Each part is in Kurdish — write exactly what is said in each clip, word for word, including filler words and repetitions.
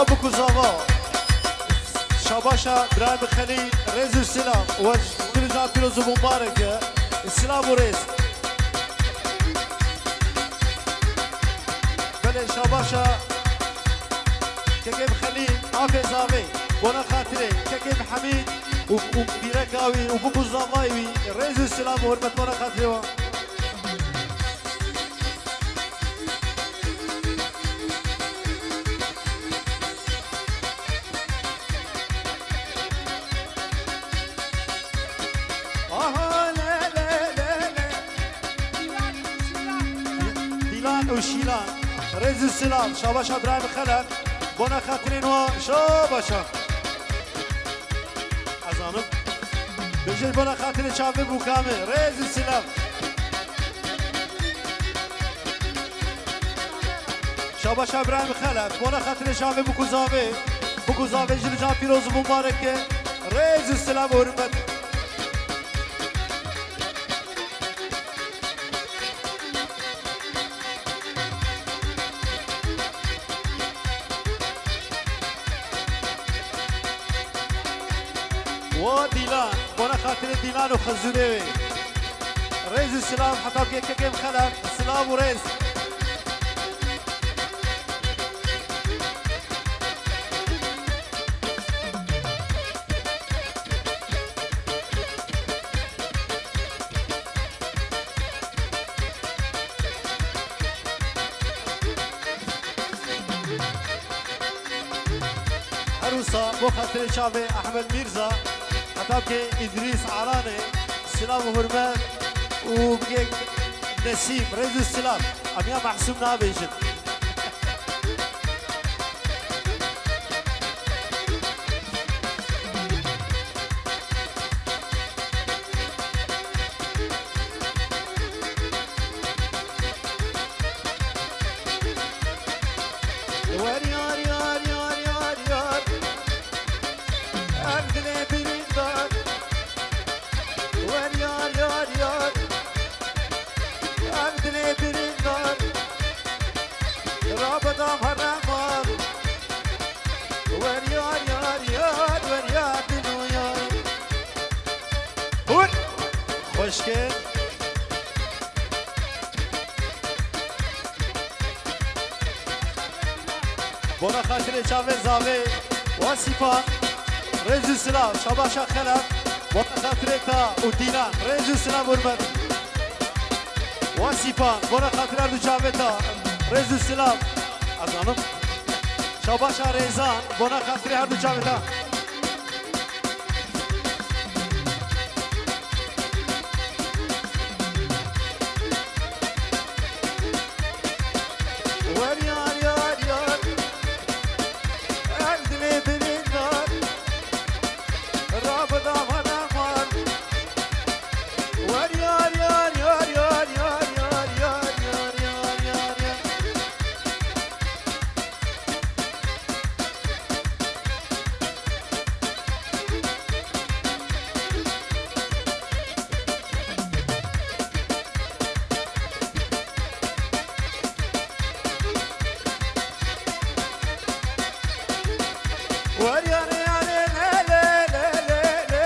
Bûk û zava. Şabaşa birayê min Xelîl, rêz û silav. We ji dil û can pîroz û mimbarek e. Silav û rêz. Belê şabaşa kekê min Xelîl, afê zavê. Bona xatirê kekê min Hemîd û, û pîreka wî û bûk û zavayê wî. Rêz û silav û hurmet bona xatirê wan. Aha, le, le, le, le. Dîlan û Şîlan. Rêz û silav. Şabaşa birayê min Xelef. Bona xatirên wa. Şabaşa. Ez zanim. Bijêr bona xatirê çavê bûka min. Rêz û silav. Şabaşa birayê min Xelef. Bona xatirê çavê bûk û zavê. Bûk û zavê ji can pîroz û mimbarek e. Rêz û silav û hurmet. Wa Dîlan, bona xatirê Dîlan û xezûrê wê. Rêz û silav heta bigê kekê min Xelef, silav û rêz. Her wisa bo xatirê çavê Ehmed Mîrza, heta bigê Îdrîs Alanê, silav û hurmet û bigê Nesîm, rêz û silav. Em ya mehsûm nabêjin. Wer yar, yar, yar, yar, yar. Ev dilê birîndar. Wer yar, yar, yar. Ev dilê birîndar. Rabedam herre mal. Wer yar, yar, yar, wer yar, dil û yar. Hûn! Xweşke. Bona xatirê çavê zavê, Wasîfan, rêz û silav, Şabaşa Xelef, bona xatirê ta û Dîlan, rêz û silav hurmet. Wasîfan, bona xatirê her du çavê ta, rêz û silav. Ez zanim. Şabaşa Rêzan, bona xatirê her du çavê ta. Wer yar, yar, yar. Ev dilê birîndar. Rabedam herremal. Wer yar, yar, yar. Wer yare yare le le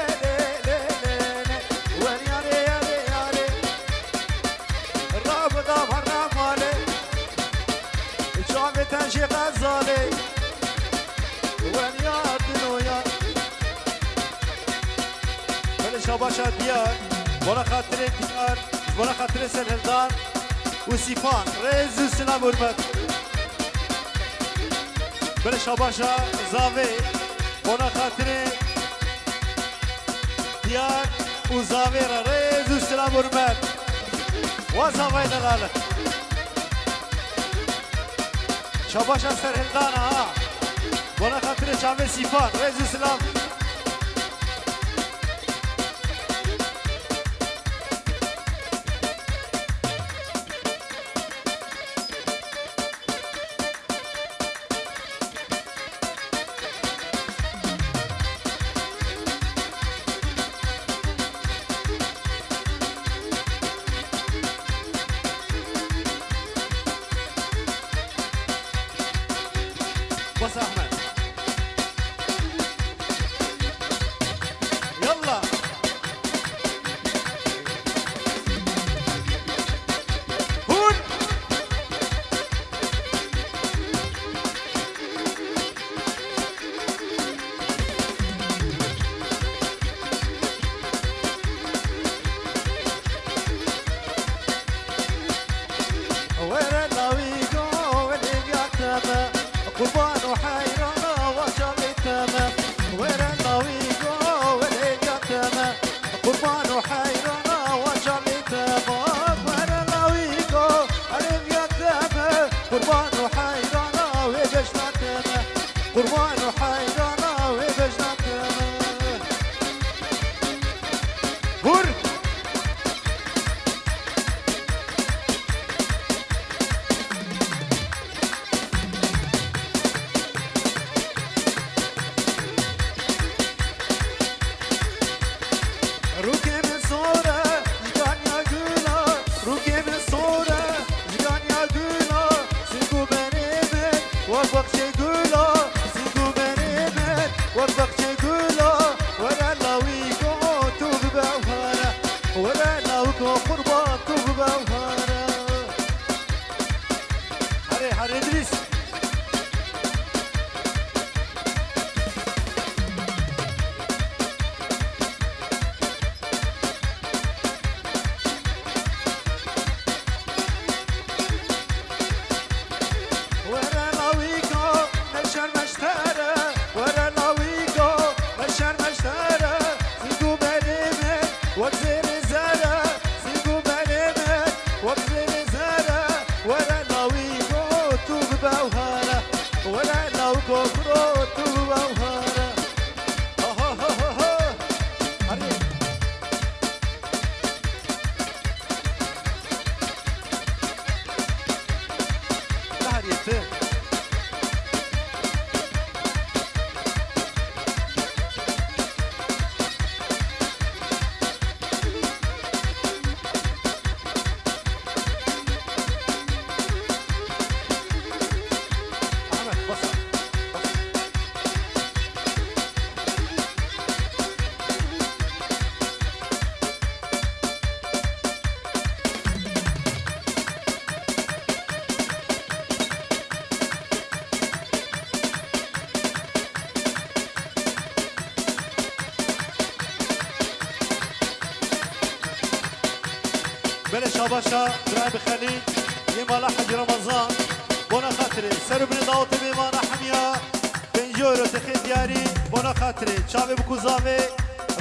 le. Wer yare yare yare. Rabedam herremal. Çavê te jê xezalê. Wer yar, dil û yar. Belê şabaşa Diyar. Bona xatirê Diyar. Ji bona xatirê Serhildan û Sîfan. Rêz û silav hurmet. Belê şabaşa Zavê. Bona xatirê Diyar û Zavê re rêz û silav hurmet. Wa Zavayê delal. Şabaşa Serhildana ha. Bona xatirê çavê Sîfan. Rêz û silav. Bas Ahmet. Herê, herê Îdrîs. Were lawîka, ne şermeştere, were lawîka, ne şermeştere, sîng û berê min, wek zêrê zere, sîng û berê min, wek zêrê zere, were lawîka, tu bibe ewhere, were lawîka, kuro, tu bibe ewhere. Ha, ha, ha, ha, ha. Herê. Behriyê ti. Ahmet, basa. Basa. Belê şabaşa birayê bi Xelîl, yê mala Hecî Remezan, bona xatirê ser û binê dawetê mêvana hemiya pêncî euro têxê diyarî, bona xatirê çavê bi kuzavê,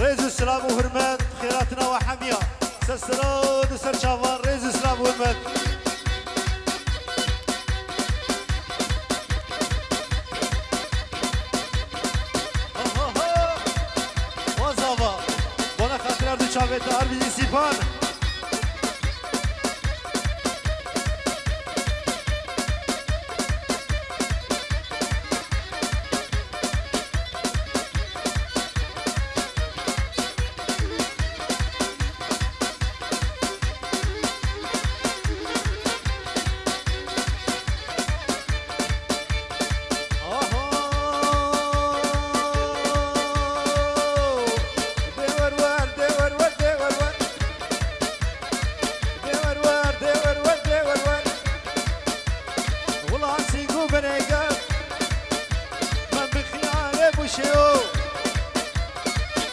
rêz û silav û hurmet, xêratina we hemiya. Ser silav û ser çavan, rêz û silav û hurmet. Ho, ho, ho! Wazava! Bona xatir her du çavê te, her bijî Sîpan! Aho! Dê wer wer, dê wer wer, dê wer wer. Dê wer wer, dê wer wer, dê wer wer. Wila sîng û berê gel. Min bi xiyarê bûşeyo.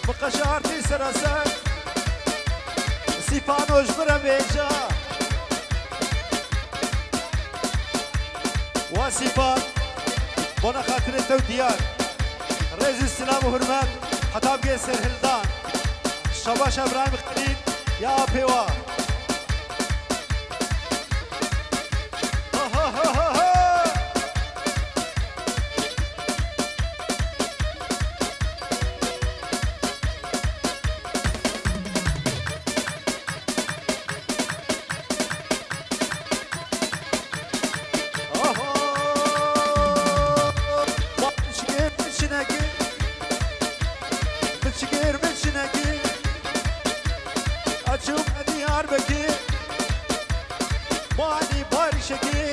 Bi qeşartî seraser. Sîpano ji min re bêje. Wa Sîpan, bona xatirê te û diyar. Rêz û silav û hurmet, heta bigê serhildan. Şabaşa Îbrahîm Xelîl, ya apê wa. Ha, ha, ha, ha, ha! Oho! Bak, çigir, çinekî. Biçikêr biçinekî, açûme Diyarbekir, manî barîşekî,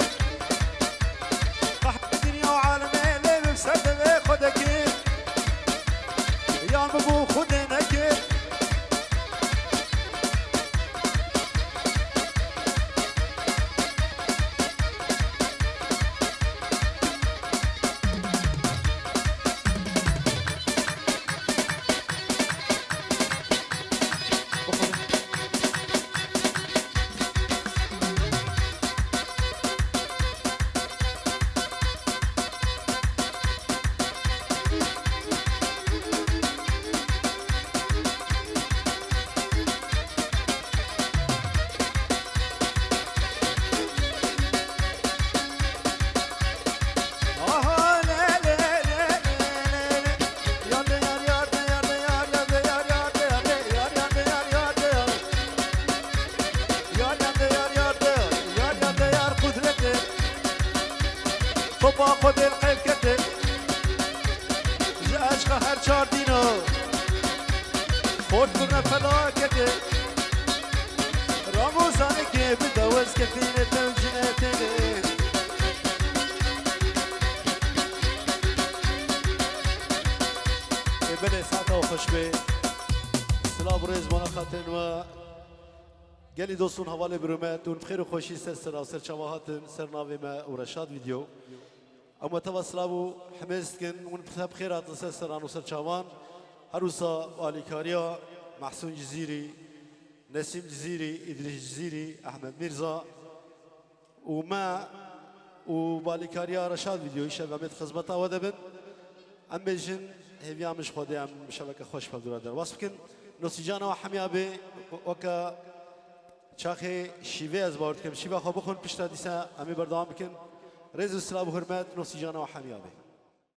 qehrê dinya û alemê lê bim ser devê xwedekî, yan bibû xwedê nekir. Topa Xwedê li qeyl kete, ji eşqa her çar dîno, xort bi me feda kete. Ramûzanekê bi dewez kefînê te û cinetê. Ê belê, saeta we xweş be. Silav û rêz bona xatirên we. Gelî dostûn, hevalê birûmet, hûn bi xêr û xweşî ser sera û ser çava hatin ser navê me û Reşad Video. Em we teva silav û hemêz dikin, hûn bi xêr hatin ser seran û ser çavan. Her wisa alîkariya Mehsûn Cizîrî, Nesîm Cizîrî, Îdrîs Cizîrî, Ehmed Mîrza û me û balîkariya Reşad Video îşev em ê di xizmeta we de bin. Em bêjin, hêviya min ji Xwedê em şeveke xweş bi hevdû re derbas bikin. Nosîcana we hemiya bê, weke çaxê şîvê ez bawer dikim. Şîva xwe bixwin, pişta dîsa em ê berdewam bikin. Rêz û silav û hurmet, nosîcana we hemiya bê.